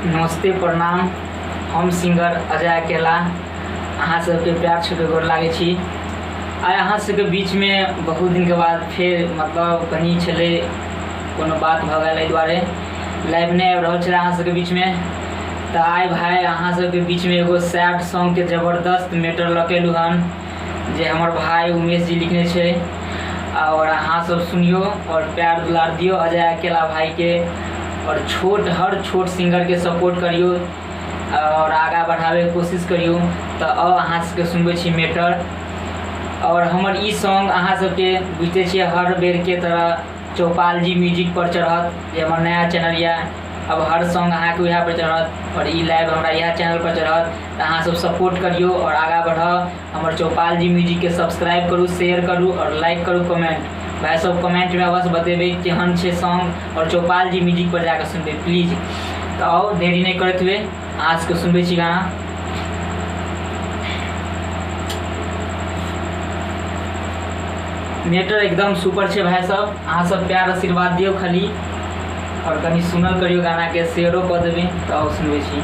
नमस्ते प्रणाम। हम सिंगर अजय अकेला अहाँ सबके प्यार छूके गोर लागै छी। आइ अहाँ सबके बीचमे बहुत दिनके बाद फेर मतलब कनि छलै कोनो बात भऽ गेल, एहि दुआरे लाइव नहि आबि रहल छलै अहाँ सबके बीचमे। तऽ आइ भाय अहाँ सबके बीचमे एगो सैड सॉन्गके जबरदस्त मैटर लऽ के एलहुँ हन, जे हमर भाय उमेश जी लिखने छै। आओर अहाँ सब सुनियौ आओर प्यार दुलार दियौ अजय अकेला भाईके, आओर छोट हर छोट सिंगरके सपोर्ट करियौ आओर आगाँ बढ़ाबैके कोशिश करियौ। तऽ आउ अहाँ सबके सुनबै छी मैटर। आओर हमर ई सॉन्ग अहाँ सबके बुझिते छियै हर बेरके तरह चौपाल जी म्यूजिक पर चढ़त, जे हमर नया चैनल यऽ। अब हर सॉन्ग अहाँके उएह पर चढ़त आओर ई लाइव हमरा इएह चैनल पर चढ़त। तऽ अहाँ सब सपोर्ट करियौ आओर आगाँ बढ़ब। हमर चौपाल जी म्यूजिकके सब्सक्राइब करू, शेयर करू आओर लाइक करू, कमेंट। भाइ सब कमेंटमे अवश्य बतेबै केहन छै सॉन्ग, आओर चौपाल जी म्यूजिक पर जाकऽ सुनबै प्लीज। तऽ आउ देरी नहि करैत हुए अहाँ सबके सुनबै छी गाना। मैटर एकदम सुपर छै भाइ सब, अहाँ सब प्यार आशीर्वाद दियौ खाली, आओर कनि सुनल करियौ गानाके, शेयरो कऽ देबै। तऽ आउ सुनबै छी।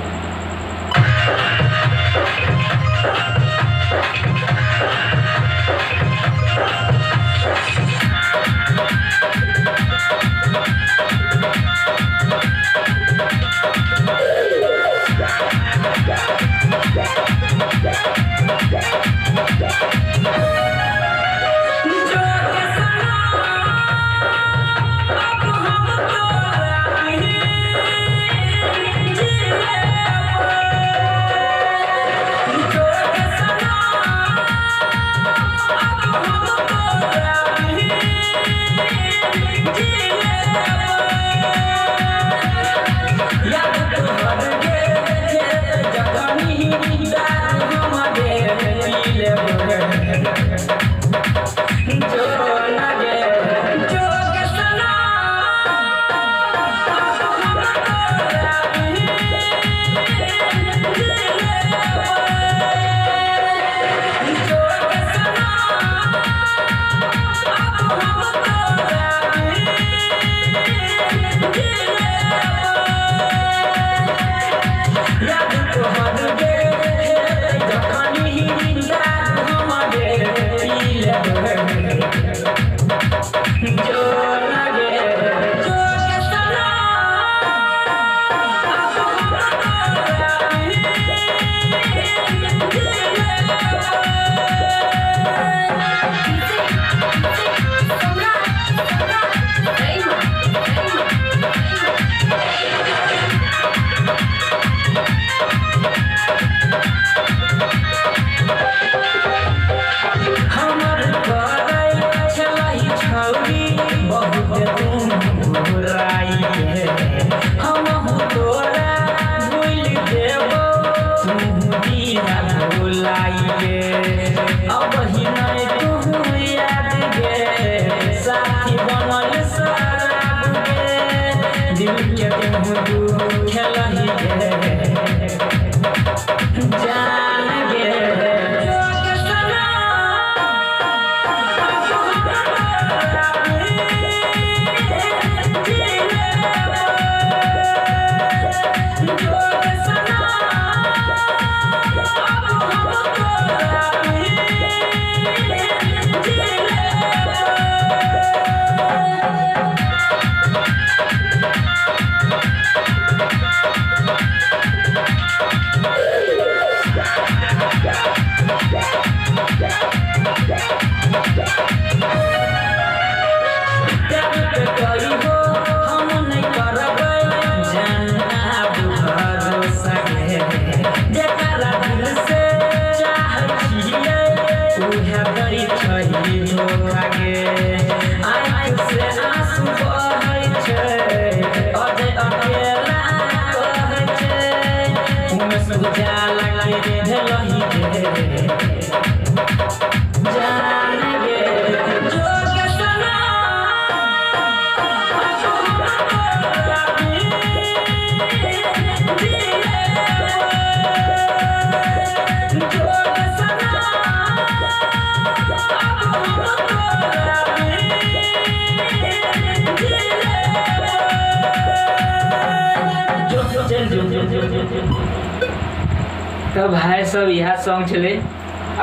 तऽ भाय सब इएह सॉन्ग छलै।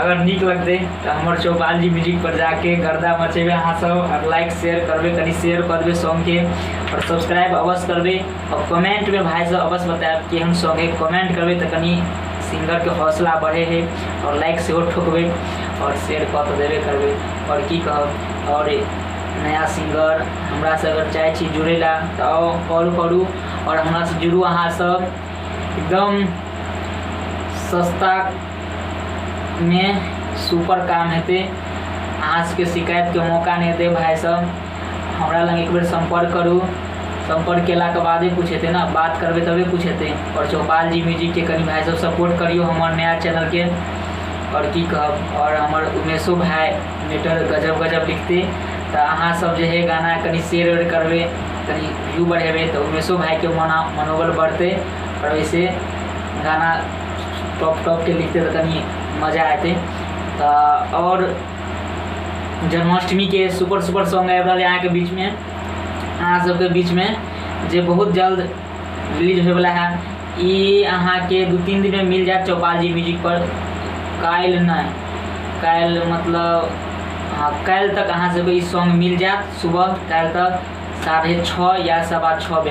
अगर नीक लगतै तऽ हमर चौपाल जी म्यूजिक पर जाके गर्दा मचेबै अहाँ सब आओर लाइक शेयर करबै, कनि शेयर कऽ देबै सॉन्गके आओर सब्सक्राइब अवश्य करबै आओर कमेंटमे भाय सब अवश्य बतायब केहन सॉन्ग है। कमेंट करबै तऽ कनि सिंगरके हौसला बढ़े है आओर लाइक सेहो ठोकबै आओर शेयर कऽ तऽ देबे करबै। आओर की कहब, आओर नया सिंगर हमरासँ अगर चाहै छी जुड़ै लए तऽ आउ कॉल करू आओर हमरासँ जुड़ू अहाँ सब। एकदम सस्ता मे सुपर काम हेतै, अहाँ सबके शिकायतके मौका नहि हेतै। भाय सब हमरा लग एक बेर सम्पर्क करू, सम्पर्क केलाके बादे कुछ हेतै ने, बात करबै तबे कुछ हेतै। आओर चौपाल जी म्यूजिकके कनि भाय सब सपोर्ट करियौ हमर नया चैनलके। आओर की कहब, आओर हमर उमेशो भाय मेटर गजब गजब लिखतै, तऽ अहाँ सब जे है गाना कनि शेयर वेयर करबै, कनि व्यू बढ़ेबै तऽ उमेशो भायके मनोबल बढ़तै आओर ओहिसँ गाना टॉप टॉपके लिखतै तऽ कनि मजा एतै। तऽ आओर जन्माष्टमीके सुपर सुपर सॉन्ग आबि रहल है अहाँके बीचमे, अहाँ सबके बीचमे, जे बहुत जल्द रिलीज होइवला है। ई अहाँके 2-3 दिनमे मिल जायत चौपाल जी म्यूजिक पर। काल्हि नहि, काल्हि मतलब हँ काल्हि तक अहाँ सबके ई सॉन्ग मिल जायत, सुबह काल्हि तक 6:30 या 6:15 बजे।